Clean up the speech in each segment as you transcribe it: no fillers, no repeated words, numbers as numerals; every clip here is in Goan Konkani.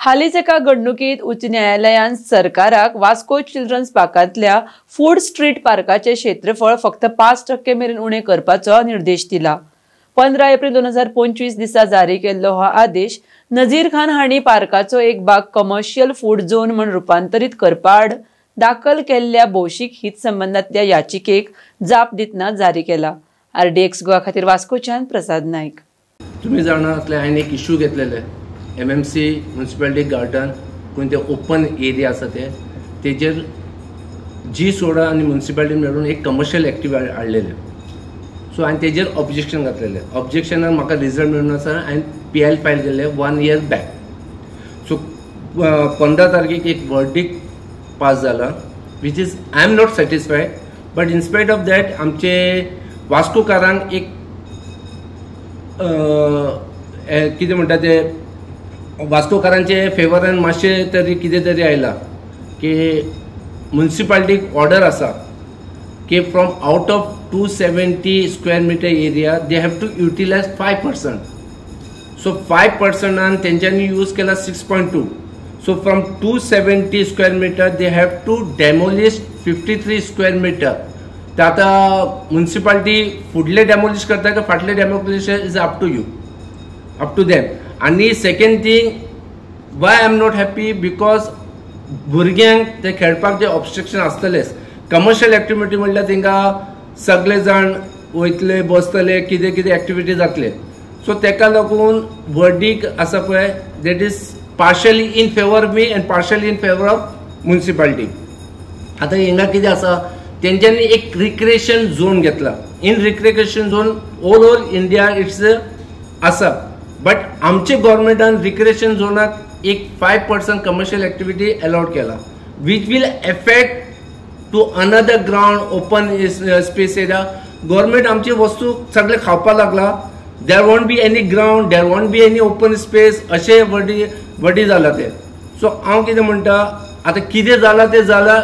हालींच एका घडणुकीत उच्च न्यायालयान सरकाराक वास्को चिल्ड्रन्स पार्कांतल्या फूड स्ट्रीट पार्काचे क्षेत्रफळ फक्त 5% मेरेन उणें करपाचो निर्देश दिला. 15 एप्रिल 2025 दिसा जारी केल्लो हो आदेश नझीर खान हांणी पार्काचो एक भाग कमर्शियल फूड झोन म्हूण रुपांतरीत करपा आड दाखल केल्ल्या भौशीक हित संबंदांतल्या याचिकेक जाप दितना जारी केला. आरडीएक्स गोवा खातीर वास्कोच्यान प्रसाद नायक. तुम्ही जाणा आसले हांवें एक इशू घेतलेले MMC municipality garden खंय ते ओपन एरिया आसा ते तेजेर जी सोडा आनी म्युनिसिपालिटी मेळून एक कमर्शियल एक्टिविटी हाडलेले. सो हांवें तेजेर ऑब्जेक्शन घातलेलें. ऑब्जेक्शनाक म्हाका रिजल्ट मेळून आसा. हांवें PIL file केल्ले 1 year back. सो 15 तारखेक एक वर्डीक पास जाला which is I am not satisfied, but in spite of that आमचे वास्कोकारांक एक कितें म्हणटा ते वास्कोकारांचे फेवरान मातशें तरी कितें तरी आयलां की म्युनिसिपालिटीक ऑर्डर आसा की from out of 270 square meter area they have to utilize 5%. So 5%आन तेंच्यांनी यूज केला 6.2. So from 270 square meter they have to demolish 53 square meter. ते आतां म्युनिसिपालिटी फुडले डेमोलिश करता काय फाटले demolish is up to you, up to them. आनी second thing why I am not happy because भुरग्यांक ते खेळपाक जे ऑब्स्ट्रक्शन आसतलेच. कमर्शियल एक्टिविटी म्हणल्यार तांकां सगळे जाण वयतले बसतले कितें कितें एक्टिविटी जातले. सो ताका लागून वर्डीक आसा पळय that is partially in favour me and partially in favour of municipality. आतां हिंगा कितें आसा तेंच्यांनी एक रिक्रिएशन झोन घेतला. In recreation zone all over India it's आसा, बट आमचे गव्हर्मेंटान रिक्रिएशन झोनाक एक 5% कमर्शियल एक्टिविटी अलाउड केला which will affect to another ground open space area. Government आमची वस्तू सगळे खावपाक लागला. There won't be any ground, there won't be any open space अशें वर्डी जाला ते. सो हांव कितें म्हणटा आतां कितें जालां तें जालां.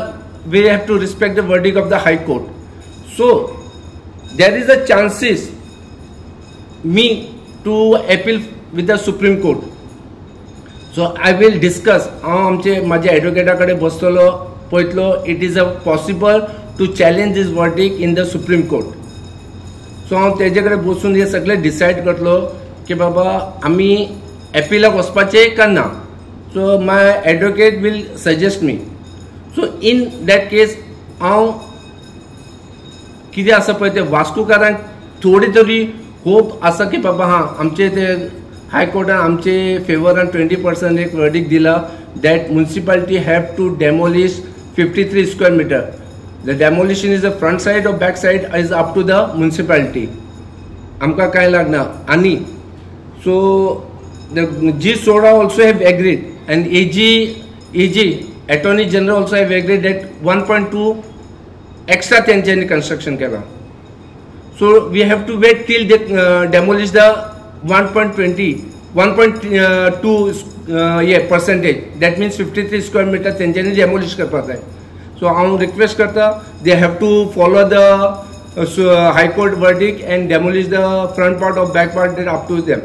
We have to respect the verdict of the high court. So there is a chances me to appeal with the Supreme Court. So I will discuss. हांव आमचे म्हाज्या एडवोकेटा कडेन बसतलो पळयतलो it is a possible to challenge this verdict in the Supreme Court. So हांव तेजे कडेन बसून हे सगळें डिसायड करतलो की बाबा आमी एपिलाक वचपाचें काय ना. So my advocate will suggest me. So in that case हांव कितें आसा पळय ते वास्कोकारांक थोडी तरी होप आसा की बाबा हां आमचे ते हायकोर्टान आमचे फेवरान 20% एक वर्डीक दिला that municipality have to demolish 53 square meter. The demolition is the front side or back side is up to the municipality. आमकां कांय लागना. आनी so the G SODA also have agreed and AG attorney general also have agreed that 1.2 extra तेंच्यांनी कन्स्ट्रक्शन केलां. So we have to wait till they demolish the 1.2 percentage. That means 53 square meter तेंच्यांनी डेमोलिश करपाक जाय. सो हांव रिक्वेस्ट करता they have to follow the high court verdict and demolish the front part of back part that up to them.